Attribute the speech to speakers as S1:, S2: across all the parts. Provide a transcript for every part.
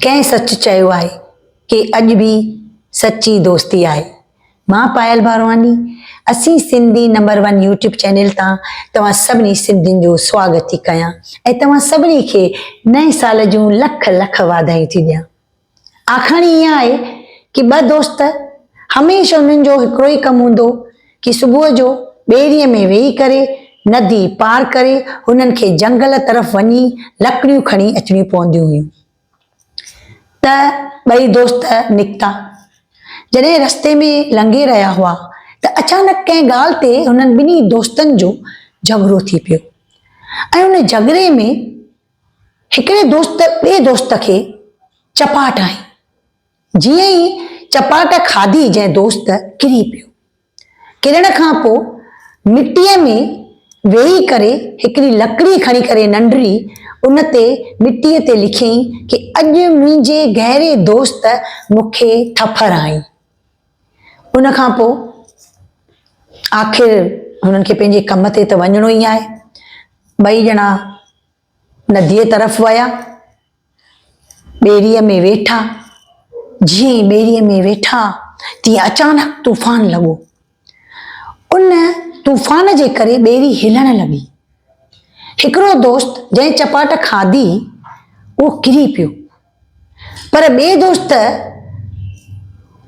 S1: ڪنهن سچ چيو آهي ڪي اڄ به سچي دوستي آهي. مان پايل ڀارواني اسين Sindhi number one YouTube channel تان توهان سڀني سنڌين جو سواگت ٿي ڪيان ۽ توهان سڀني کي نئين سال جون لک لک واڌايون ٿي ڏيان. آکاڻي اها آهي ڪي ٻه دوست هميشه انهن جو هڪڙو ئي ڪم هوندو ڪي صبح جو ٻيڙيء ۾ ويهي ڪري ندي پار ڪري هنن کي جنگل طرف وڃي لڪڙيون کڻي اچڻيون پونديون هيون ته ٻئي دوست نڪتا جڏهن رستي ۾ لنگهي رهيا هئا ته اچانڪ ڪنهن ڳالهه تي هنن ٻنهي دوستن جو جهڳڙو ٿي پيو ۽ ان جهڳڙي ۾ هڪڙي دوست ٻئي دوست کي چپاٽ هنئي. جيئن ئي چپاٽ کاڌي جنهن دوست ڪري پيو. ڪرڻ کان پوء مٽيء ۾ ويهي ڪري هڪڙي لڪڙي کڻي ڪري ننڍڙي ان تي مٽيء تي لکيائين ڪي اڄ منهنجي گهري دوست مون کي ٿڦر هنئي. ان کان پوء آخر هنن کي پنهنجي ڪم تي ته وڃڻو ئي آهي. ٻئي ڄڻا نديء طرف ويا. ٻيڙيء ۾ ويٺا. جيئن ئي ٻيڙيء ۾ ويٺا، تيئن اچانڪ طوفان لڳو. ان طوفان جي ڪري ٻيڙي هلڻ لڳي. هڪڙو دوست جنهن چپاٽ کاڌي، اهو ڪري پيو. پر ٻئي دوست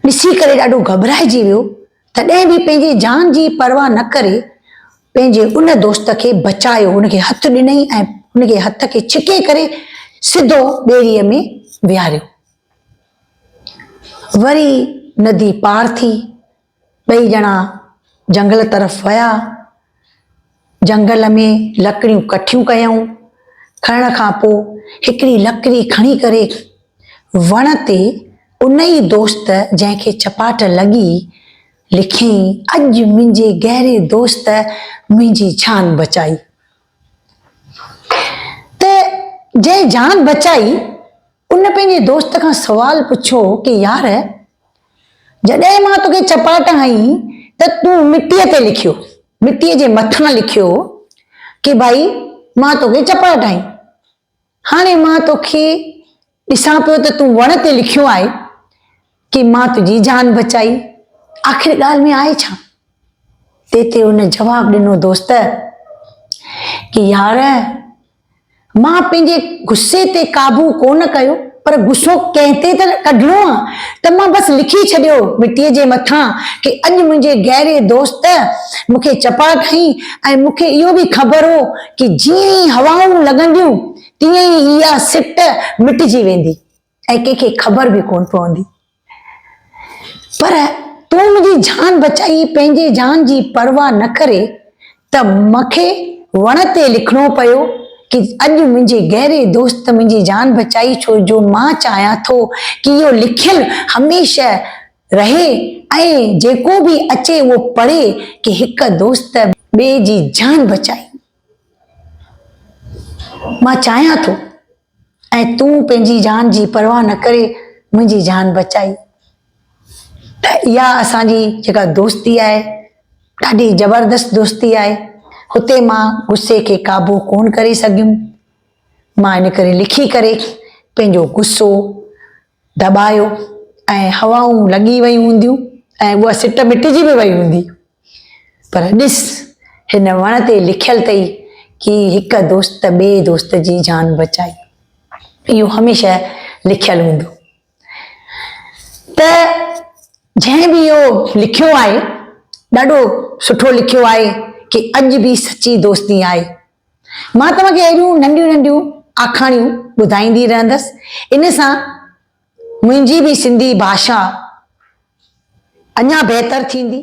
S1: ڏسي ڪري ڏاڍو گهٻرائجي ويو، تڏهن به پنهنجي جان جي پرواهه نه ڪري پنهنجي ان دوست کي بچايو، ان کي هٿ ڏنائين ۽ ان کي هٿ کي ڇڪي ڪري سڌو ٻيڙيء ۾ ويهاريو. وري ندي پار ٿي، ٻئي ڄڻا جنگل طرف ويا. جنگل ۾ لڪڙيون ڪٺيون ڪيائون. کڻڻ کان پوء هڪڙي لڪڙي کڻي ڪري وڻ تي ان ئي دوست جنهن کي چپاٽ لڳي لکيائين، اڄ منهنجي گهري دوست منهنجي جان بچائي. ته جنهن جان بچائي ان پنهنجي دوست کان سوال پڇيو ڪي يار! جڏهن مان توکي چپاٽ هنئي ته تون مٽيء تي لکيو، مٽيء جي مٿان لکيو ڪي ڀائي مان توکي چپاٽ هنئي. هاڻي مان توکي ڏسان پيو ته تون وڻ تي لکيو آهي ڪي مان تنهنجي جان بچائي. آخر ڳالهه ۾ آهي ڇا؟ تنهن تي هن جواب ڏنو دوست ڪي يار! مان پنهنجي غصي تي قابو ڪونه ڪيو پر غصو ڪنهن تي ته ڪڍڻو آ ته مان بس لکي ڇڏيو مٽيء جي مٿان ڪي اڄ منهنجي گهري دوست مون کي چپاٽ هنئي ۽ مون کي اهو به خبر هو ڪي جيئن ئي هوائون لڳنديون تيئن ئي اها سٽ مٽجي ويندي ۽ ڪنهن کي خبر به ڪونه پوندي. پر تون منهنجي جان بچائي پنهنجي جان جي پرواهه نه ڪري ته مونکي وڻ تي لکڻو پيو ڪي اڄ منهنجي گهري دوست منهنجي جان بچائي ڇو جو مان چاهيان ٿو ڪي اهو لکيل هميشه رهي ۽ جيڪو به اچي اهو پڙهي ڪي هڪ دوست ٻئي جي جان بچائي. مان چاهيان ٿو ۽ تون پنهنجي جان جي پرواهه نه ڪري منهنجي جان بچائي ته اها اسان جي جيڪا دوستي آهي ڏاڍي زبردست دوستي آهي هتي مان غصي کي قابو ڪون ڪري سگهيم مان ان ڪري لکي ڪري پنهنجو غصو دٻايو ۽ هوائون لڳي ويون هونديون ۽ اها سٽ مٽجي به وئي هوندي پر ڏس هن وڻ تي لکيل اٿئي ڪي هڪ دوست ٻئي دوست جي جان بچائي اهو هميشه لکيل هوندو ته جنهن به اهو لکيو آهي ڏاڍو سٺو لکيو آهي ڪي اڄ به سچي دوستي آهي مان توهان کي اهڙيون ننڍيون ننڍيون آکاڻيون ٻڌائيندي رهندس. ان سان منهنجي به سنڌي ڀاشا اڃا بهتر ٿيندي.